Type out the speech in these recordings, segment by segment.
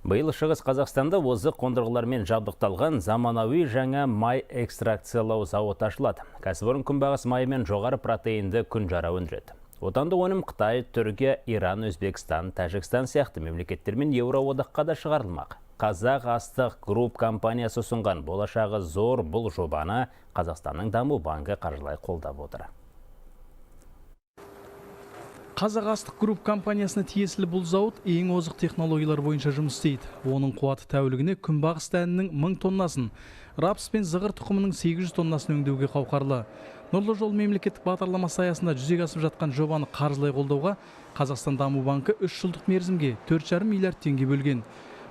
Биыл Шығыс Қазақстанда озық қондырғылармен жабдықталған заманауи жаңа май экстракциялау зауыты ашылады. Кәсіпорын күнбағыс майы мен жоғары протеинді күнжара өндіреді. Отандық өнім Қытай, Түркия, Иран, Өзбекстан, Тәжікстан сияқты мемлекеттер мен Еуроодаққа да шығарылмақ. Қазақ Астық Групп компаниясы ұсынған болашағы зор бұл жобаны Қазақстанның даму банкі қаржылай қолдап отыр. Қазақ Астық Групп компаниясына тиесілі бұл зауыт ең озық технологиялар бойынша жұмыс істейді. Оның қуаты тәулігіне күнбағыс дәнінің 1000 тоннасын, рапс пен зығыр тұқымының 800 тоннасын өңдеуге қауқарлы. Нұрлы жол мемлекеттік бағдарламасы аясында жүзеге асып жатқан жобаны қаржылай қолдауға Қазақстан даму банкі 3 жылдық мерзімге 4,5 миллиард теңге бөлген.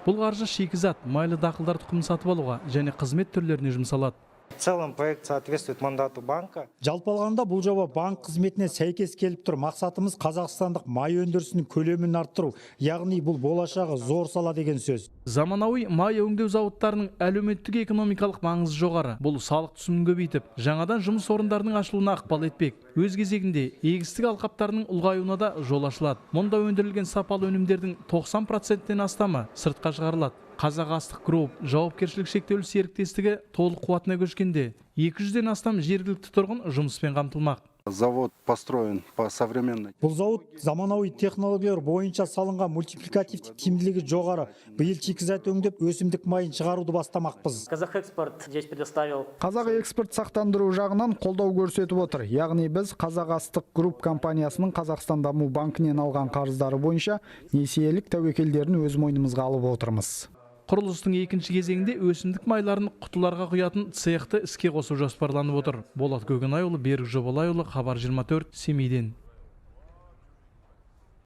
Бұл қаржы шикізат, майлы дақылдар тұқымын сатып алуға және қызмет түрлеріне жұмсалады. В целом проект соответствует мандату банка. Жалпы алғанда, бұл жоба банк қызметіне сәйкес келіп тұр. Мақсатымыз — қазақстандық май өндірісінің көлемін арттыру. Яғни бұл болашағы зор сала деген сөз. Заманауи май өңдеу зауыттарының әлеуметтік экономикалық маңызы жоғары. Бұл салық түсімін көбейтіп, жаңадан жұмыс орындарының ашылуына ықпал етпек. Өз кезегінде егістік алқаптарының ұлғаюына да жол ашылады. Мұнда өндірілген сапалы өнімдердің 90%-тен астамы сыртқа шығарылады. Қазақ Астық Групп жауапкершілігі шектеулі серіктестігі толық қуатына көшкенде 200-ден астам жергілікті тұрғын жұмыспен қамтылмақ. Завод построен по современной Бұл зауыт заманауи технологиялар бойынша салынған, мультипликативтік тиімділігі жоғары. Биыл шикізат өңдеп, өсімдік майын шығаруды бастамақпыз. Казахэкспорт здесь предоставил Қазақ Экспорт сақтандыру жағынан қолдау көрсетіп отыр. Яғни біз Қазақ Астық Групп компаниясының Қазақстан даму банкінен алған қарыздары бойынша несиелік тәуекелдерін өз мойнымызға алып отырмыз. Құрылыстың екінші кезеңінде өсімдік майларын құтыларға құятын цехты іске қосу жоспарланып отыр. Болат Көкенайұлы, Берік Жобалайұлы, Хабар 24, Семейден.